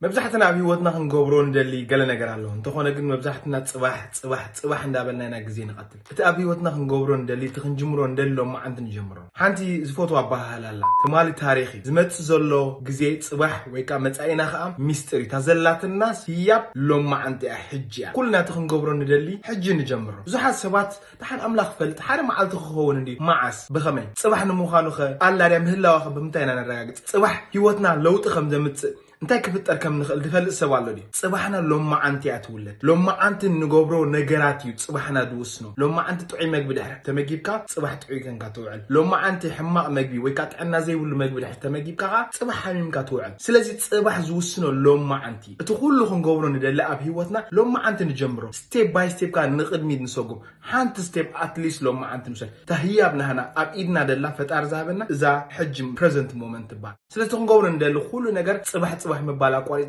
መብዛሕትና ኣብ ህይወትና ክንገብሮ ንደሊ ገለ ነገር ኣለዎ። እንተኾነ ግን መብዛሕትና ጽባሕ ጽባሕ ጽባሕ እንዳበልና ኢና ግዜ ንቐትል። እቲ ኣብ ህይወትና ክንገብሮ ንደሊ፣ እቲ ክንጅምሮ ንደሊ ሎማዓንቲ ንጀምሮ። ሓንቲ ዝፈትዋ ኣበሃህላ ኣላ፣ ትማሊ ታሪኽ እዩ፣ ዝመጽእ ዘሎ ግዜ ጽባሕ ወይ ከዓ መጻኢና ከዓ ሚስጥር እዩ። እታ ዘላትና ህያብ ሎማዓንቲ እያ፣ ሕጂ እያ። ኩልና እቲ ክንገብሮ ንደሊ ሕጂ ንጀምሮ። ብዙሓት ሰባት ደሓን ኣምላኽ ፈልጥ፣ ሓደ መዓልቲ ክኸውን እንዲ፣ መዓስ፣ ብኸመይ? ጽባሕ ንምዃኑ ኸ ኣላድያ ምህላዋ ኸ ብምንታይ ኢና ነረጋግጽ? ጽባሕ ህይወትና ለውጢ ከም ዘምጽእ፣ እንታይ ክፍጠር ከም ንኽእል ዝፈልጥ ሰብ ኣሎ ድዩ? ጽባሕና ሎማዓንቲ እያ ትውለድ። ሎማዓንቲ እንገብሮ ነገራት እዩ ጽባሕና ዝውስኖ። ሎማዓንቲ ጥዑይ መግቢ ድሕሪ ተመጊብካ ጽባሕ ጥዑይ ከንካ ትውዕል። ሎማዓንቲ ሕማቕ መግቢ ወይ ከዓ ጥዕና ዘይብሉ መግቢ ድሕሪ ተመጊብካ ከዓ ጽባሕ ሓሚምካ ትውዕል። ስለዚ ጽባሕ ዝውስኖ ሎማዓንቲ። እቲ ኩሉ ክንገብሮ ንደሊ ኣብ ህይወትና ሎማዓንቲ ንጀምሮ። ስቴፕ ባይ ስቴፕ ከዓ ንቕድሚት ንሰጉም። ሓንቲ ስቴፕ ኣትሊስት ሎማዓንቲ ንውሰድ። እታ ህያብ ናህና ኣብ ኢድና ደላ ፈጣሪ ዝሃበና እዛ ሕጂ ፕረዘንት ሞመንት ትበሃል። ስለዚ ክንገብሮ ንደሊ ኩሉ ነገር ጽባሕ ጽባሕ ምባል ኣቋሪጽ